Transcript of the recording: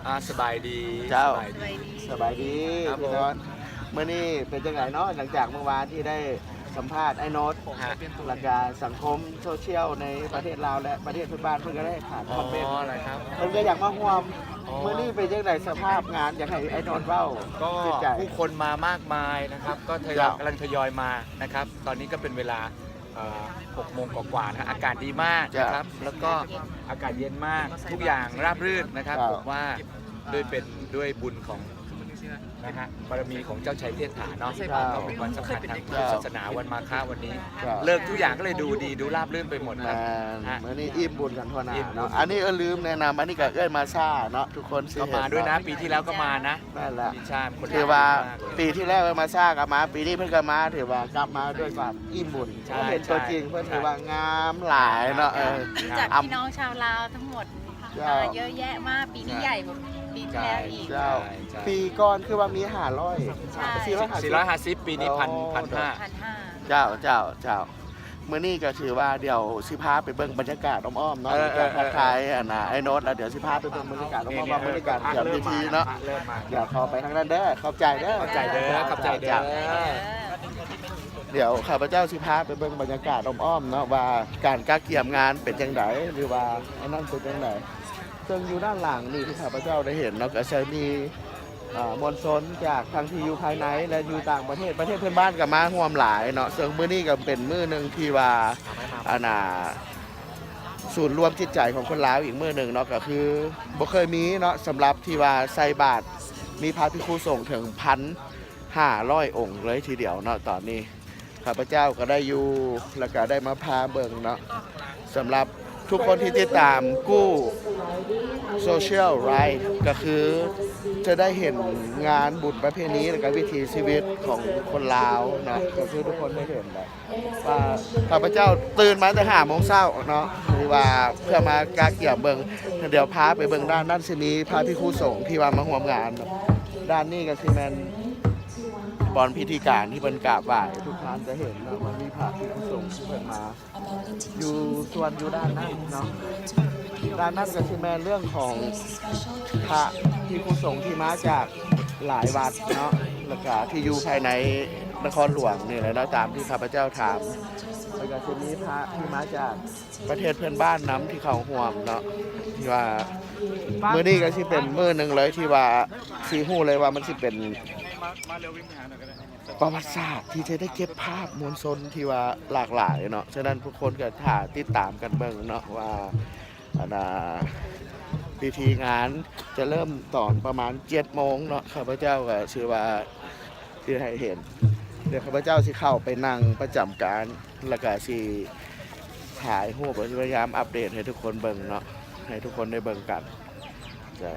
ອ່າ ສະບາຍດີ ເຈົ້າ ສະບາຍດີ ສະບາຍດີ ສະບາຍດີ ພີ່ນອນ ມື້ນີ້ເປັນຈັ່ງໃດເນາະ ຫຼັງຈາກມື້ວານທີ່ໄດ້ສຳພາດອ້າຍໂນດ ແລ້ວກະສັງຄົມໂຊຊຽວໃນປະເທດລາວ ແລະ ປະເທດເພື່ອນບ້ານ ເພິ່ນກໍໄດ້ຖາມຄອມເມັນ ເພິ່ນກໍຢາກມາຮ່ວມ. ມື້ນີ້ເປັນຈັ່ງໃດສະພາບງານ ຢາກໃຫ້ອ້າຍໂນດເວົ້າ ກໍຜູ້ຄົນມາມາກມາຍນະຄັບ ກໍທະຍອຍ ກຳລັງທະຍອຍມານະຄັບ ຕອນນີ້ກໍເປັນເວລາ ເອ່ອ ຫົກໂມງກວ່າໆ ນະ ອາກາດດີມາກນະຄັບ ແລ້ວກໍອາກາດເຢັນມາກ ທຸກຢ່າງລາບລື່ນນະຄັບ ເຈົ້າ ຜົມວ່າດ້ວຍເປັນ ດ້ວຍບຸນຂອງ ນະຮະ ບາລະມີຂອງເຈົ້າໄຊເທດຖາເນາະ ເຈົ້າ ເປັນວັນສຳຄັນທາງພຸດທະສາສະໜາ ວັນມາຄະວັນນີ້ ເຈົ້າ ເລີກທຸກຢ່າງກໍເລີຍດູດີ ດູລາບລື່ນໄປໝົດ ແມ່ນ ມື້ນີ້ອີ່ມບຸນກັນທົ່ວໜ້າເນາະ ອັນນີ້ ເອີ ລືມແນະນຳ ອັນນີ້ກໍເອື້ອຍມາຊາເນາະ ທຸກຄົນຊິເຫັນ ກໍມາດ້ວຍນະ ປີທີ່ແລ້ວກໍມານະ ແມ່ນແຫຼະ ປີທີ່ແລ້ວເອື້ອຍມາຊາກໍມາ ປີນີ້ເພິ່ນກໍມາ ຖືວ່າກັບມາດ້ວຍຄວາມອີ່ມບຸນ ເຫັນຕົວຈິງເພິ່ນຖືວ່າງາມຫຼາຍເນາະ ເອີ ຈາກພີ່ນ້ອງຊາວລາວທັງໝົດ ເຈົ້າ ມາເຍອະແຍະມາກ ປີນີ້ໃຫຍ່ກວ່າປີທີ່ແລ້ວອີກ ເຈົ້າ ປີກ່ອນຄືວ່າມີຫ້າຮ້ອຍ ສີ່ຮ້ອຍຫ້າສິບ ສີ່ຮ້ອຍຫ້າສິບ ປີນີ້ພັນ ພັນຫ້າ ເຈົ້າ ເຈົ້າ ເຈົ້າ ມື້ນີ້ກໍຖືວ່າດຽວຊິພາໄປເບິ່ງບັນຍາກາດອ້ອມໆ ເນາະ ເອີ ເອີ ທັກທາຍ ເອີ ອັນນ່າ ອ້າຍໂນດ ແລ້ວດຽວຊິພາໄປເບິ່ງບັນຍາກາດອ້ອມໆ ບັນຍາກາດເຕຣີຍມເວທີເນາະ ດຽວເຂົ້າໄປທາງນັ້ນເດີ ຂອບໃຈເດີ ຂອບໃຈເດີ ຂອບໃຈເດີ ດຽວຂ້າພະເຈົ້າຊິພາໄປເບິ່ງບັນຍາກາດອ້ອມໆ ເນາະ ວ່າການກະກຽມງານເປັນຈັ່ງໃດ ຫຼືວ່າອັນນັ້ນເປັນຈັ່ງໃດ ເຊິ່ງຢູ່ດ້ານຫຼັງນີ້ທີ່ຂ້າພະເຈົ້າໄດ້ເຫັນເນາະ ກໍຈະມີ ອ່າ ມວນຊົນຈາກທັງທີ່ຢູ່ພາຍໃນ ແລະ ຢູ່ຕ່າງປະເທດ ປະເທດເພື່ອນບ້ານກໍມາຮ່ວມຫຼາຍເນາະ ເຊິ່ງມື້ນີ້ກໍເປັນມື້ໜຶ່ງທີ່ວ່າ ອັນນ່າ ສູນລວມຈິດໃຈຂອງຄົນລາວອີກມື້ໜຶ່ງເນາະ ກໍຄືບໍ່ເຄີຍມີເນາະ ສຳລັບທີ່ວ່າໃສ່ບາດ ມີພະພິກຂຸສົງເຖິງພັນຫ້າຮ້ອຍອົງເລີຍທີດຽວເນາະ ຕອນນີ້ ຂ້າພະເຈົ້າກໍໄດ້ຢູ່ ແລ້ວກໍໄດ້ມາພາເບິ່ງເນາະ ສຳລັບທຸກຄົນທີ່ຕິດຕາມກູ້ໂຊຊຽວໄລຟ໌ ກໍຄືຈະໄດ້ເຫັນງານບຸນປະເພນີ ແລ້ວກໍວິຖີຊີວິດຂອງຄົນລາວເນາະ ກໍຄືທຸກຄົນໄດ້ເຫັນແລ້ວວ່າ ຂ້າພະເຈົ້າຕື່ນມາແຕ່ຫ້າໂມງເຊົ້າເນາະ ຫຼືວ່າເພື່ອມາກະກຽມເບິ່ງ ດຽວພາໄປເບິ່ງດ້ານນັ້ນ ຊິມີພະພິກຂຸສົງທີ່ວ່າມາຮ່ວມງານ ດ້ານນີ້ກໍຊິແມ່ນບ່ອນພິທີການທີ່ເພິ່ນກາບໄຫວ້ ທຸກທ່ານຈະເຫັນເນາະ ມັນມີພະພິກຂຸສົງທີ່ເພິ່ນມາ ຢູ່ສ່ວນຢູ່ດ້ານນັ້ນເນາະ ດ້ານນັ້ນກໍຊິແມ່ນເລື່ອງຂອງພະພິກຂຸສົງທີ່ມາຈາກຫຼາຍວັດເນາະ ແລ້ວກະທີ່ຢູ່ພາຍໃນນະຄອນຫຼວງນີ້ແຫຼະເນາະ ຕາມທີ່ຂ້າພະເຈົ້າຖາມ ແລ້ວກະຊິມີພະທີ່ມາຈາກປະເທດເພື່ອນບ້ານນຳທີ່ເຂົ້າຮ່ວມເນາະ ທີ່ວ່າມື້ນີ້ກໍຊິເປັນມື້ໜຶ່ງເລີຍທີ່ວ່າຊິຮູ້ເລີຍວ່າມັນຊິເປັນ ປະຫວັດສາດທີ່ຈະໄດ້ເກັບພາບມວນຊົນທີ່ວ່າຫຼາກຫຼາຍເນາະ ສະນັ້ນທຸກຄົນກໍຖ້າຕິດຕາມກັນເບິ່ງເນາະວ່າ ອັນນ່າ ພິທີງານຈະເລີ່ມຕອນປະມານເຈັດໂມງເນາະ ຂ້າພະເຈົ້າກໍຖືວ່າຊິໃຫ້ເຫັນ ດຽວຂ້າພະເຈົ້າຊິເຂົ້າໄປນັ່ງປະຈຳການ ແລ້ວກໍຊິຖ່າຍຮູບ ແລ້ວຊິພະຍາຍາມອັບເດດໃຫ້ທຸກຄົນເບິ່ງເນາະ ໃຫ້ທຸກຄົນໄດ້ເບິ່ງກັນ ໃຊ່.